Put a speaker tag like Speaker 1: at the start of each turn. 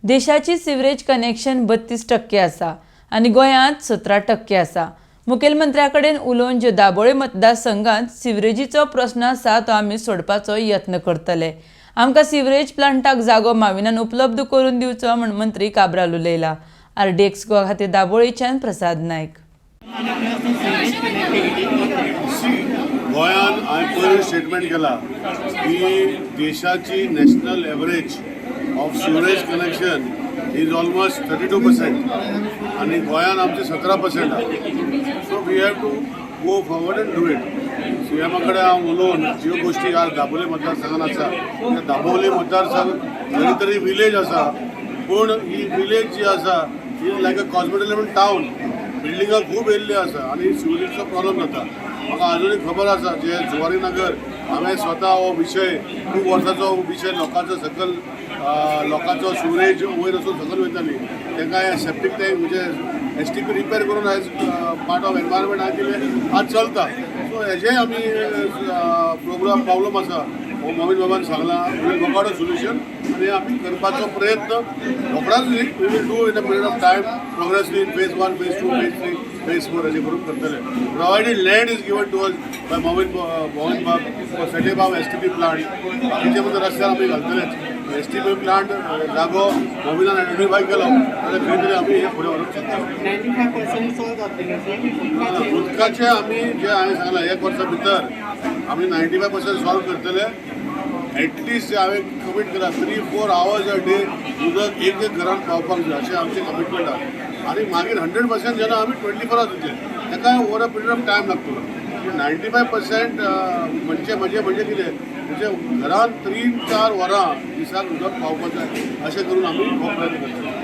Speaker 1: देशाची sewerage connection 32% आसा आनी गोंयांत 17% आसा. मुखेलमंत्र्या कडेन उलोवन ज्यो दाबोळे मतदारसंघात सिवरेजीचो प्रस्न आसा तो आमी सोडपाचो यत्न करतले. आमकां सिवरेज प्लांटाक जागो माविनान उपलब्ध करून दिवचो म्हूण मंत्री काब्राल उलयला. आरडीएक्स गोवा खातीर दाबोळीच्यान प्रसाद नायक.
Speaker 2: गोंयान हांवें पयर स्टेटमेंट केला की देशाची national average of sewerage connection is almost 32% आनी गोंयान आमचे 17% आहा. So we have to go forward and do it. सीएमा कडेन हांव उलोवन ज्यो गोश्टी आज दाबोली मतदारसंघान आसा, त्या दाबोली मतदारसंघ जरी तरी विलेज आसा, पूण ही विलेज जी आसा ही लायक अ कॉस्मोपॉलिटन टावन. बिल्डिंगां खूब येयल्ल्यो आसा आनी सिवरेजचो प्रॉब्लम जाता. म्हाका आजुनूय खबर आसा, जे जुवारी नगर, हांवें स्वता हो विशय, खूब वर्साचो विशय, लोकांचो सकल लोकांचो सिवरेज वयर वचून सकयल वयताली. तांकां सेप्टीक टँक म्हणजे एसटीपी रिपेर करून एज पार्ट ऑफ एनवायरमेंट हांवें दिलें. आज चलता. सो हेजेय आमी प्रोब्लम आसा हो मोमीन बाबान सांगला. We'll work out a solution आनी आमी करपाचो प्रयत्न रोखडाच we will do in a period of time, progressively, in phase one, phase two, phase three, phase four अशें करून करतले, provided land is given to us by Mauvin Mauvin बाब for setting of STP plant. बाकीचे सुद्दां रस्त्यार आमी घालतलेच. STP plant जागो मोविनान identify केलो जाल्यार खंय तरी आमी हे फुडें व्हरूंक शकता.
Speaker 3: 95% सॉल्व जातलें सर?
Speaker 2: उदकाचे आमी जे हांवें सांगलां, एक वर्सा भितर आमी 95% सॉल्व करतले. एटलिस्ट हांवें कमीट केला, 3-4 hours a day उदक एक एक घरान पावपाक जाय अशें आमचें कमिटमेंट आहा. आनी मागीर 100% जेन्ना आमी 24 आवर्स दितले, ताका over a period of time लागतलो. पूण 95% म्हणजे म्हणजे म्हणजे कितें म्हणजे घरान 3-4 वरां दिसाक उदक पावपाक जाय, अशें करून आमी हो प्रयत्न करतले.